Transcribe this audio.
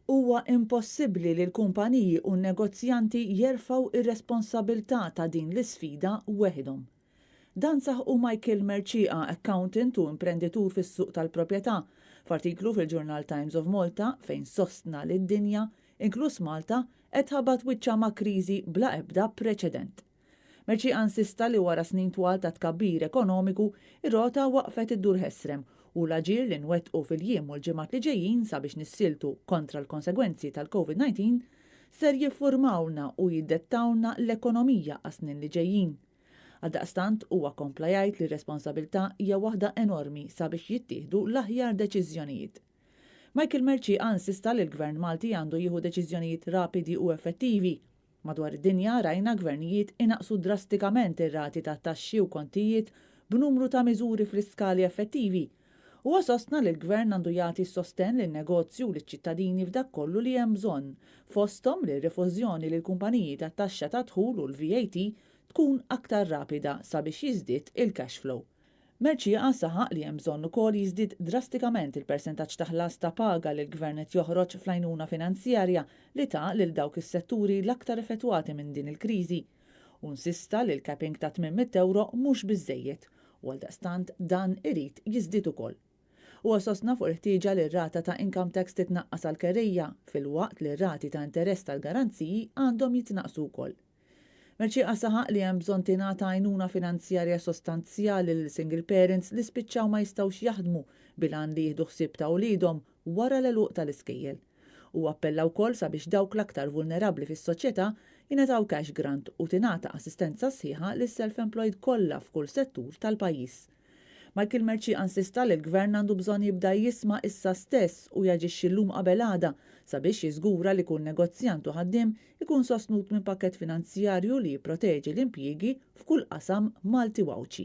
Huwa impossibbli li l-kumpaniji u n-negozjanti jerfgħu r-responsabilità ta' din l-isfida weħidhom. Dan saħqu Michael Mercieca, accountant u imprenditur fis-suq tal-proprjetà, f'artiklu fil-ġurnal Times of Malta fejn sostna li d-dinja, inkluż Malta, qed tħabbat wiċċha ma' kriżi bla ebda preċedent. Mercieca insista li wara snin twal ta' tkabbir ekonomiku, ir-rota waqfet iddur ħesrem u l-aġir li nwettqu fil-jiem u l-ġimgħat li ġejjin sabiex nissieltu kontra l-konsegwenzi tal-Covid-19 ser jiffurmawlna u jiddettawlna l-ekonomija għas-snin li ġejjin. Għaldaqstant huwa kompla jgħid li r-responsabilità hija waħda enormi sabiex jittieħdu l-aħjar deċiżjonijiet. Michael Mercieca insista li l-Gvern Malti għandu jieħu deċiżjonijiet rapidi u effettivi. Madwar id-dinja rajna gvernijiet inaqqsu drastikament ir-rati ta' taxxi u kontijiet b'numru ta' miżuri friskali effettivi. Huwa sostna li l-Gvern għandu jagħti s-sostenn lin-negozju u liċ-ċittadini f'dak kollu li hemm bżonn, fosthom li r-rifużjoni lill-kumpaniji tat-taxxa tad-dħul u l-VAT tkun aktar rapida sabiex jiżdied il-cash flow. Mercieca saħaq li hemm bżonn ukoll jiżdied drastikament il-persentaġġ ta' ħlas ta' paga li l-Gvern qed joħroġ fl-għajnuna finanzjarja li ta lil dawk is-setturi l-aktar effettwati minn din il-kriżi. Hu insista li l-capping ta' 800 ewro mhux biżżejjed u għaldaqstant dan irid jiżdied ukoll. Huwa sostna fuq il-ħtieġa li r-rata ta' income tax titnaqqas għall-kerrejja filwaqt li r-rati ta' interess tal-garanziji għandhom jitnaqqsu wkoll. Mercieca saħaq li hemm bżonn tingħata għajnuna finanzjarja sostanzjali lil single parents li spiċċaw ma jistgħux jaħdmu bil-għan li jieħdu ħsieb ta' uliedhom wara l-għeluq tal-iskejjel. Huwa appella wkoll sabiex dawk l-aktar vulnerabbli fis-soċjetà jingħataw cash grant u tingħata assistenza sħiħa lis-self-employed kollha f'kull settur tal-pajjiż. Michael Mercieca insista li l-Gvern għandu bżonn jibda jisma' issa stess u jaġixxi llum qabel għada sabiex jiżgura li kull negozjant u ħaddiem ikun sostnut minn pakkett finanzjarju li jipproteġi l-impjiegi f'kull qasam Malti u Għawdxi.